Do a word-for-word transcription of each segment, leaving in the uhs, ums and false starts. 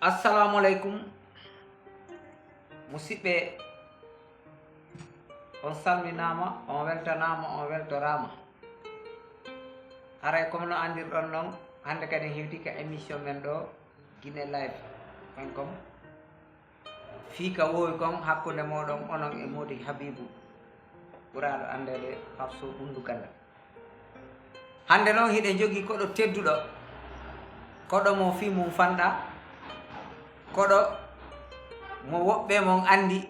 Assalamu aleykum, musidɓe, on salminaama, on weltanaama, on weltoraama. Haray comme no anndirɗon non, hannde kadi en hewti ka émission men ɗo, Guinée Live point com. Fii ka wowi kon hakkunde mooɗon onon e Moodi Habibu, ɓuraaɗo anndeede Pape Sow Ɓunndu Ganda. Hannde non hiɗen jogii koɗo tedduɗo, koɗo mo fii mum fanɗa, koɗo mo woɓɓe mon anndi,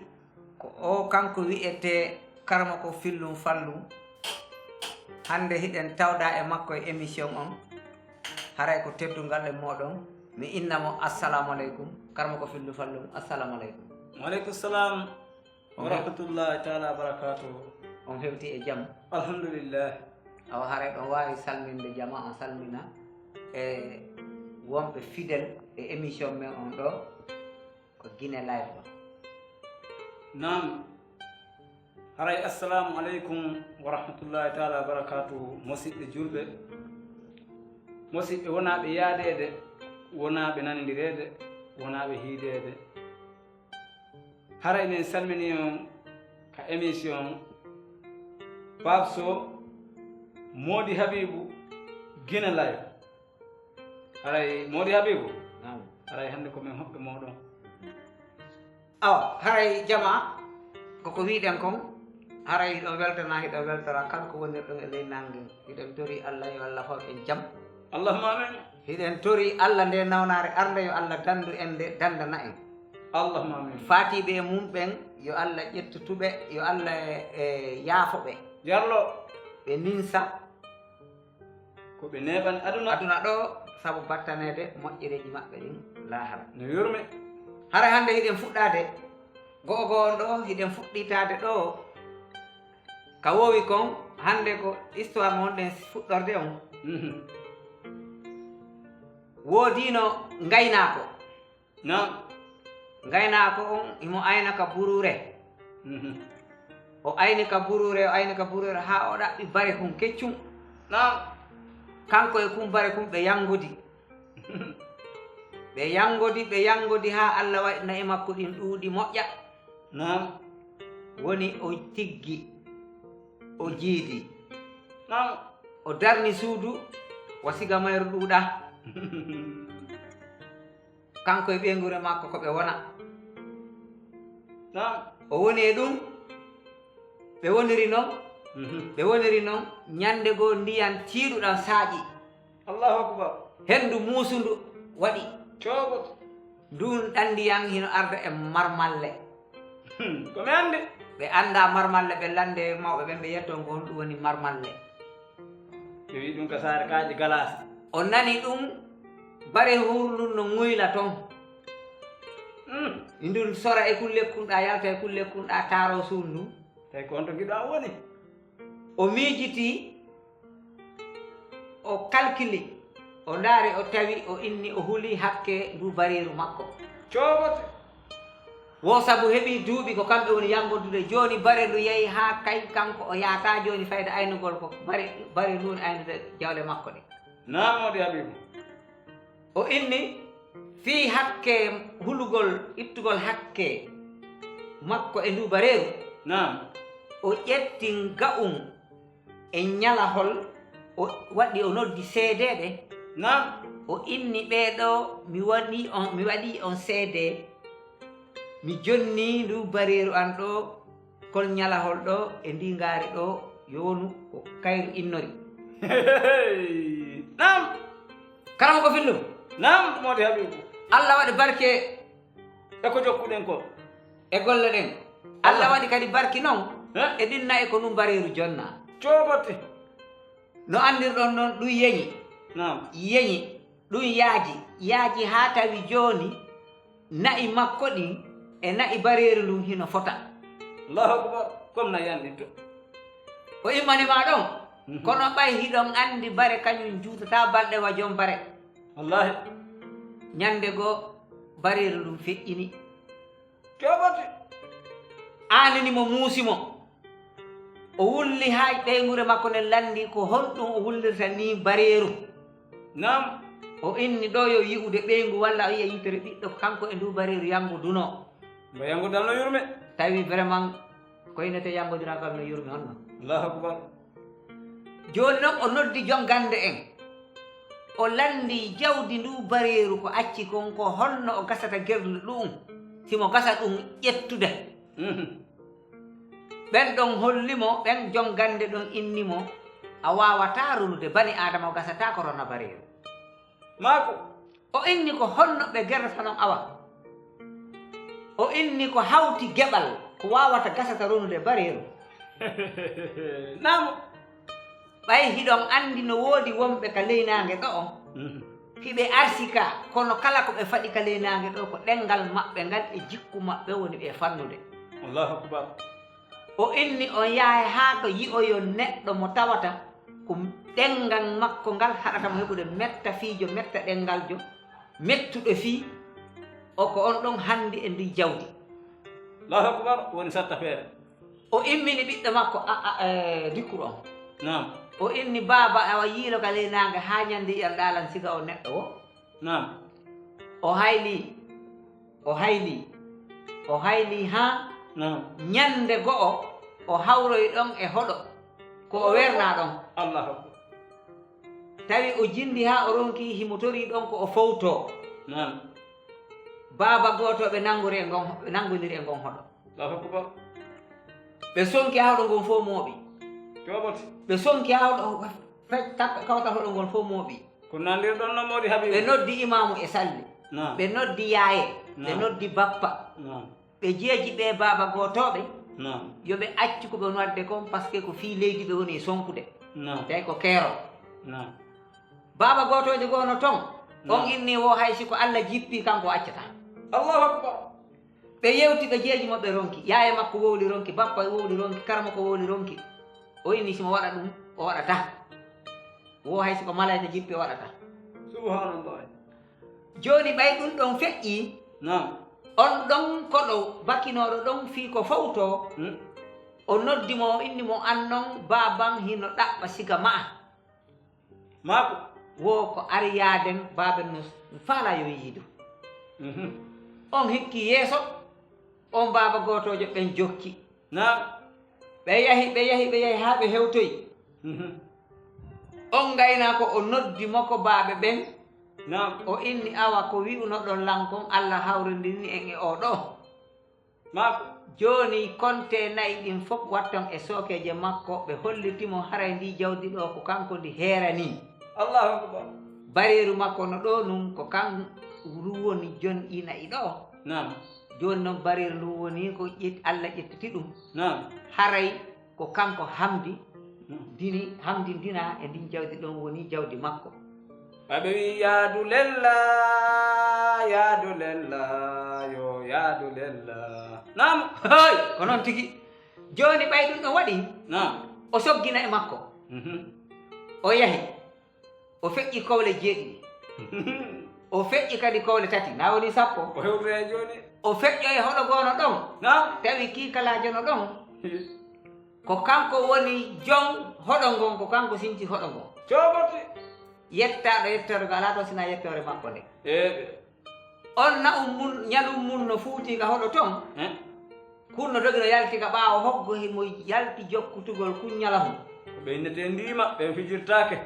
ko o kanko wi'etee Karamoko Fillum Fallum. Hannde hiɗen tawɗaa e makko e émission on, haray ko teddungal e mooɗon. Mi inna mo assalamu aleykum, Karamoko Fillum Fallum, assalamu aleykum. Wa aleykum salam wa rahmatullahi taala wa barakatuhu. On hewti e jam? Alhamdulillah. Awa haray ɗon waawi salminde jama on salmina e wonɓe fidèle e émission men on ɗo ko Guinée Live ɗo. Naam. Haray assalamu aleykum wa rahmatullahi taala wa barakatuhu, musidɓe julɓe, musidɓe wonaaɓe yaadeede, wonaaɓe nanondireede, wonaaɓe hiideede. Haray min salmini on ka émission Pape Sow, Moodi Habibu, Guinée Live. Haray Moodi Habibu, naam, haray hannde ko min hoɓɓe mooɗon. Awa, haray jama, koko wiɗen kon, haray hiɗon weltana, hiɗon weltora kala ko wonirɗon e ley nannge. Hiɗen tori Allah, yo Allah hokku en jam. Allahumma amin. Hiɗen tori Allah, nde nawnaare arnde, yo Allah dandu en nde, dandana en. Allahumma amin. Faatiiɓe e mum ɓen, yo Allah ƴettu tuɓe, yo Allah, e, yaafo ɓe. Jarlo. Ɓe ninsa. Ko ɓe neeɓani aduna. Aduna ɗo, sabu battaneede moƴƴereeji maɓɓe ɗin laahara. No yurme. Hara hannde hiɗen fuɗɗaade, go'o go'o on ɗo, hiɗen fuɗɗitaade ɗo. Ka wowi kon, hannde ko histoire mo wonɗen fuɗɗorde on. Mhm. Woodiino ngaynaako. Naam. Ngaynaako on, himo ayna ka buruure. Mhm. O ayni ka buruure, o ayni ka buruure, haa o ɗaɓɓi bare kun keccun. Naam. Kanko e kun bare kun ɓe yangodi. Ɓe yangodi, ɓe yangodi, haa Allah waɗi na'i makko ɗin ɗuuɗi moƴƴa. Naam. Woni o tiggi, o jiidi. Naam. O darni suudu, wa siga mayru ɗuuɗa. Kanko e ɓeynguure makko ko ɓe wona. Naam. O woni e ɗum, ɓe woniri non, mhm, ɓe woniri non, ñande goo ndiyan tiiɗuɗan saaƴi. Allahu akbar. Henndu muusundu waɗi. Cooboto. Ndun ɗan ndiyan hino arda e marmalle. Hmm, ko mi anndi. Ɓe anndaa marmalle, ɓe lande mawɓe ɓen, ɓe yetto ko honɗum woni marmalle. Ɓe wi'i ɗum ka saare kaaƴe galaasi. O nani ɗum, bare hurndun no ŋuyla ton. Hmm. Ndun sora e kun lekkunɗaa, yalta e kun lekkunɗaa, taaroo suudu ndun. Tawi ko on to giɗo an woni. O miijitii, o kalkili, o ndaari, o tawi, o inni, o huli hakke ndu bareeru makko. Coobote. Wo sabu heɓii duuɓi ko kamɓe woni yanngodude. Jooni bare ndu yahi haa kay kanko o yaataa jooni fayda aynugol ko bare, bare ndu woni aynude jawle makko ɗe. Naam, Moodi Habiibu. O inni fii hakke hulugol, ittugol hakke makko e ndu bareeru. Naam. O ƴetti nga'un e ñalahol, o waɗi, o noddi seedeeɓe. Naam. O inni ɓee ɗoo, mi waɗii on, mi waɗii on seede, mi jonnii ndu bareeru an ɗoo, kol ñalahol ɗoo e ndii ngaari ɗoo, yo wonu ko kayru innori. Naam. Karamoko Fillu. Naam, Moodi Habiibu. Allah waɗi barke e ko jokkuɗen ko. E golle ɗen. Allah. Allah waɗi kadi barki non. He? E ɗin na'i ko ɗum bareeru jonna. Coobote. No anndirɗon non, ɗum yeñi. Naam. Yeñi. Ɗum yaaji. Yaaji haa tawi jooni na'i makko ɗin e na'i bareeru ndun hino fota. Allahu akbar. Comme na'i an ɗin to. O immani ma ɗon. Mhm. Kono ɓay hiɗon anndi bare kañum juutataa balɗe wa jom bare. Wallaahi. Ñande goo bareeru ndun feƴƴini. Coobote. Aanini mo, muusi mo. O wulli haa ɓeynguure makko nden lanndii ko honɗum o wullirta nii bareeru. Naam. O inni ɗo yo yi'ude ɓeyngu walla o yi'a yintere ɓiɗɗo ko kanko e ndu bareeru yanngodunoo. Mbo yanngodal no yurme. Tawi vraiment koynete yanngodiraagal no yurme honno. Allahu akbar. Jooni noon o noddi jom gannde en. O lanndii jawdi ndu bareeru ko acci kon ko honno o gasata gerle ɗuum. Si mo gasa ɗum ƴettude. Mhm. Ɓen ɗon holli mo, ɓen jom gannde ɗon inni mo, a waawataa runude bani Aadama o gasataa ko rona bareeru. Maako. O inni ko honno ɓe gerrata non awa. O inni ko hawti geɓal ko waawata gasata ronude bareeru. Naam. Ɓay hiɗon anndi no woodi wonɓe ka leynaange ɗo'o. Mhm. Hiɓe arsi ka, kono kala ko ɓe faɗi ka leynaange ɗo'o ko ɗenngal maɓɓe ngal e jikku maɓɓe woni ɓe fannude. Allahu akbar. O inni on yahay haa to yi'oyon neɗɗo mo tawata ko ɗenngal makko ngal haɗata mo heɓude metta fiijo, metta ɗenngaljo, mettuɗo fii o ko on ɗon hanndi e ndii jawdi. Allahu akbar, woni satta feere. O immini ɓiɗɗo makko a, a, e, dikkuɗo on. Naam. O inni baaba awa yiilo ka ley naange haa ñande yi'al ɗaalan siga o neɗɗo wo. Naam. O hayli, o hayli, o hayli haa Naam. Ñande go'o o hawroyi ɗon e hoɗo ko o wernaa ɗon. Allahu akbar. Tawi o jindi haa o ronki himo torii ɗon ko o fowtoo. Naam. Baaba gooto ɓe nanngori e ngon, ɓe nanngondiri e ngon hoɗo. Allahu akbar. Ɓe sonki haa hoɗo ngon fof mooɓi. Coɓote. Ɓe sonki haa hoɗo fe-, takka kawtal hoɗo ngon fof mooɓi. Ko nandirɗon no moodi Habibu? Ɓe noddi imaamu e salli. Naam. Ɓe noddi yaaye. Ɓe Naam. Noddi bappa. Naam. Ɓe jeeji ɓe baaba gootooɓe. Naam. Yo ɓe accu ko ɓe woni waɗde kon, parce que ko fii leydi ɓe woni e sonkude. Naam. Tawi ko keerol. Naam. Baaba gootoojo goo no ton. On Naam. Inni wo hay si ko Alla jippii kanko o accataa. Allahu akbar. Ɓe yewti ɓe jeeji mo ɓe ronki. Yaaye makko wowli ronki, bappa wowli ronki, karamoko wowli ronki. O inni si mo waɗa ɗum, o waɗataa. Wo hay si ko malayka jippi o waɗataa. Subhanallah. Jooni ɓay ɗum ɗon feƴƴii, Naam. On ɗon koɗo bakinooɗo ɗon fii ko fowtoo, Hmm. O noddi mo, o inni mo, "An non, baaban hino ɗaɓɓa siga ma'a." Maako. Wo ko ari yaaden, baaben no faalaa yo yiidu. Mhm. On hikki yeeso, on baaba gootoojo ɓen jokki. Naam. Ɓe yahi, ɓe yahi, ɓe yahi haa ɓe hewtoyi. Mhm. On ngaynaako o noddi mo ko baaɓe ɓen. Naam. O inni, "Awa ko wi'unoɗon lan kon, Alla hawrindini en e oo ɗoo." Maako. Jooni, kontee na'i ɗin fof watton e sookeeje makko, ɓe holliti mo haray ndii jawdi ɗoo ko kanko ndi heeranii. Allahu akbar. Bareeru makko no ɗoo nun, ko kan ndu woni jon ɗii na'i ɗoo. Naam. Jooni non bareeru ndun woni ko ƴet-, Alla ƴettiti ɗum. Naam. Haray ko kanko hamdi, Hmm. Dini, hamdindinaa e ndin jawdi ɗon woni jawdi makko. Ɓay ɓe wi'i, "Yaadu lella, yaadu lella, yo yaadu lella." Naam. Hey, ko non tigi. Jooni ɓay ɗum ɗon waɗi, Naam. O soggina e makko. Mhm. O yahi. O feƴƴi kowle jeeɗiɗi. O feƴƴi kadi kowle tati. Na woni sappo. O hewtoya jooni. O feƴƴoyi hoɗo goono ɗon. Naam. Tawi kiikalaajo no ɗon. Ko kanko woni jom hoɗo ngon, ko kanko sinti hoɗo ngon. Cooborde. Yettaaɗo yettoore ko alaa toon sinaa yettoore makko nde. Eeɓe. On na'um mun, ñalum mun no fuuti ka hoɗo ton. Eh? Kun no dogi no yalti ka ɓaawo hoggo, himo yalti jokkutugol kun ñalahun. Ko ɓe innetee ndiima, ɓe fijirtaake.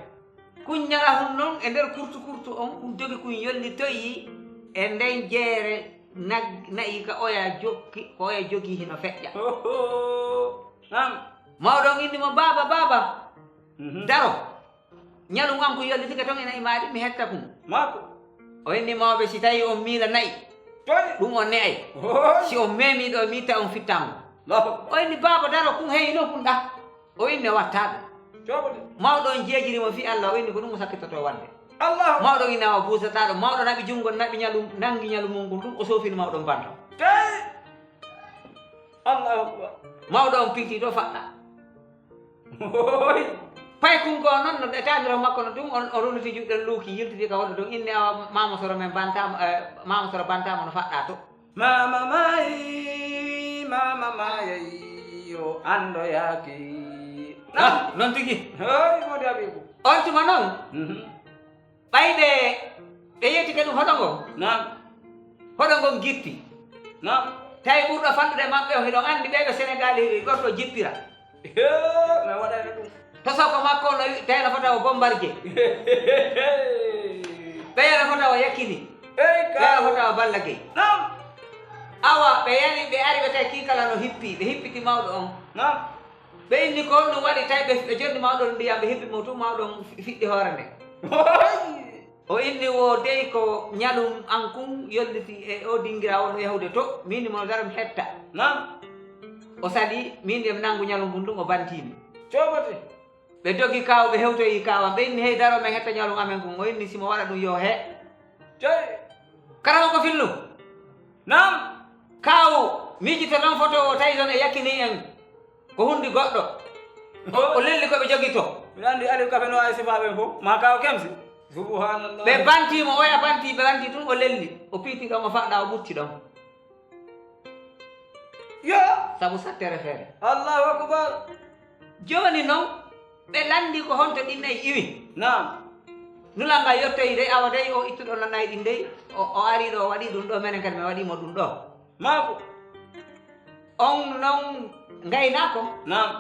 Kun ñalahun non e nder kurtu kurtu on, kun dogi kun yollitoyi e nden jeere nag-, na'i ka oya jokki, ko oya jogii hino feƴƴa. Ho, ho. Naam. Mawɗo on inni mo, "Baaba, baaba, Mhm. Daro." Ñalun an ko yollitike ton e na'i maaɗi, mi hetta kun. Maako. O inni mawɓe, si tawi on miila na'i, Toy. Ɗum on ne'ay. Oy. Si on meemii ɗo, mi itta on fittaango. Allahu akbar. O inni, "Baaba, daro kun, hey, no kun ɗa?" O inni, "O wattaa ɗum." Coobode. Mawɗo on jeejiri mo fii Allah, o inni, "Ko ɗum o sakkitotoo waɗde." Allahu akbar. Mawɗo on inni, "Awa buusataa ɗo." Mawɗo naɓi junngo, naɓi ñalum, nanngi ñalumol ngol ɗum, o soofini mawɗo on banto. Tey. Allahu akbar. Mawɗo on piiti to faɗɗa. Oy. Paykun goo non no ɓe taanira makko no ɗum, on, o ruliti juɗɗen luuki, yiltiti ka hoɗo ɗum, inni awa Maama Soro men bantaama, eh, Maama Soro bantaama no faɗɗa to. Maama maayi, maama maayay, o anndoyaaki. Ah, non tigi. Hey, Modi Habibu. On tuma non. Mhm. Ɓay ɓe, ɓe yettike ɗum hoɗo ngo. Naam. Hoɗo ngon gitti. Naam. Tawi ɓurɗo fanɗude maɓɓe o, hiɗon anndi ɓee ɓe Senegaali gorko jippira. Hee, mi waɗayno ɗum. Tosoko makko no wi-, teyla fota o Bombardier. Ɓeyla fota o Yakini. Ɓeyla fota o Balla Gaye. Naam. Awa, ɓe yani, ɓe ari, ɓe tawi kii kala no hippi, ɓe hippiti mawɗo on. Naam. Ɓe inni ko honɗum waɗi, tawi ɓe, ɓe jonni mawɗo on ndiyam, ɓe hippi mo tun, mawɗo on fi-, fiɗɗi hoore nde. O inni wo dey ko ñalum an kun yolliti e o dingira on yahude to, min mo daram hetta. Naam. O sali, min e nanngu ñalum bun ɗum o bantimi. Coobati. Ɓe dogi kaaw, ɓe hewtoyi kaawan. Ɓe inni, "Hey, daro men hetta ñalum amen kun." O inni, "Si mo waɗa ɗum yo he." Coy. Kara ko fillu. Naam. Kaaw, miijito non foto o tawi ton e Yakini en. Ko hundi goɗɗo. O, o lelli ko ɓe jogi to. Miɗa anndi Aliou Kafe no ay sifaaɓe fof. Ma kaaw kemsi. Subhanallah. Ɓe banti mo, oya banti, ɓe banti tun, o lelli. O piiti ɗon, o faɗɗa, o ɓutti ɗon. Yo! Sabu sattere feere. Allahu akbar. Jooni non, ɓe lanndi ko honto ɗin nayi iwi. Naam. Nulal ngal yottoyi dey, awa dey, o ittuɗo na nayi ɗin dey, o, o ari ɗo, o waɗi ɗum ɗo, menen kadi mi waɗi mo ɗum ɗo. Maako. On non ngaynaako. Naam.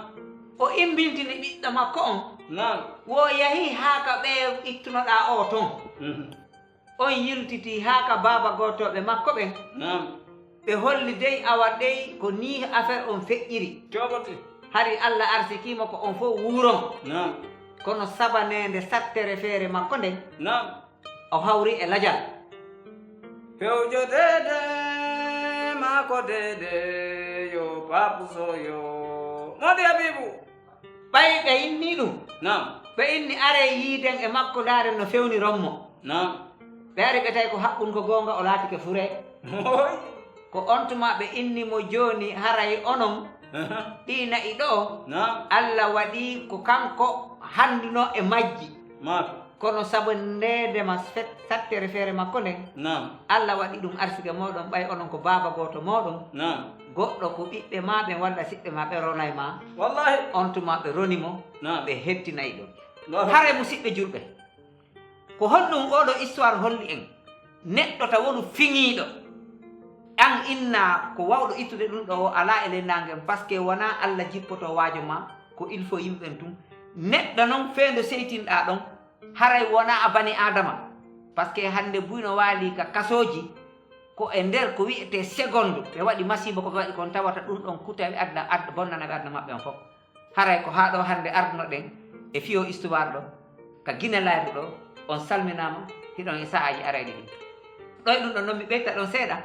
O imbintini ɓiɗɗo makko on. Naam. Wo yahi haa ka ɓe ittunoɗaa o ton. Mhm. On yiltitii haa ka baaba gootooɓe makko ɓen. Naam. Ɓe holli dey awa dey ko nii affaire on feƴƴiri. Coobati. Hari Alla arsikii mo ko on fof wuuron. Naam. Kono sabaneende sattere feere makko nden, naam, o hawri e lajal. Fewjo deede, maa ko deede, yo Papu Soyo. Modi Habibu. Ɓay ɓe inni ɗum. Naam. Ɓe inni, "Aree yiiden e makko, ndaaren no fewniron mo." Naam. Ɓe ari, ɓe tawi ko haqqun ko goonga, o laatike fure. Oy. Ko on tuma ɓe inni mo, "Jooni haray onon, aha, ɗii na'i ɗo, naam, Alla waɗi ko kanko hanndunoo e majji. Maaka. Kono sabu ndeedema fet-, sattere feere makko nden, naam, Alla waɗi ɗum arsike mooɗon, ɓay onon ko baaba gooto mooɗon, naam, goɗɗo ko ɓiɓɓe maa ɓen walla siɓɓe maa ɓe ronay maa." Wallahi. On tuma ɓe roni mo, naam, ɓe hettinay ɗum. Allahu. Haray musiɓɓe julɓe, ko honɗum oɗo histoire holli en? Neɗɗo ta wonu fiŋiiɗo, an inna ko wawɗo ittude ɗum ɗo o alaa e ley naange, parce que wonaa Alla jippoto waajo ma, ko il faut yimɓe ɓen tun. Neɗɗo non, feendo seytinɗaa ɗon, haray wonaa a bani Aadama, parce que hannde buy no waali ka kasooji, ko e nder ko wi'etee seconde, ɓe waɗi masiiba ko ɓe waɗi kon, tawata ɗum ɗon kutawi aduna, ad-, bonnana ɓe aduna maɓɓe on fof. Haray ko haa ɗo hannde ardunoɗen e fiyo histoire ɗo, ka Guinée Live ɗo, on salminaama, hiɗon e sa'aaji arayɗi ɗin. Ɗo e ɗum ɗon non mi ɓeyta ɗon seeɗa,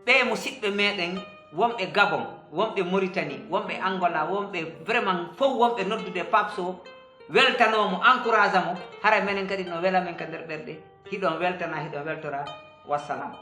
ɓee musiɓɓe meɗen wonɓe Gabon, wonɓe Mauritanie, wonɓe Angola, wonɓe vraiment fof wonɓe noddude Pape Sow, weltanoo mo, encouragea mo, haray menen kadi no wela men ka nder ɓerɗe, hiɗon weltana, hiɗon weltora. Wassalam.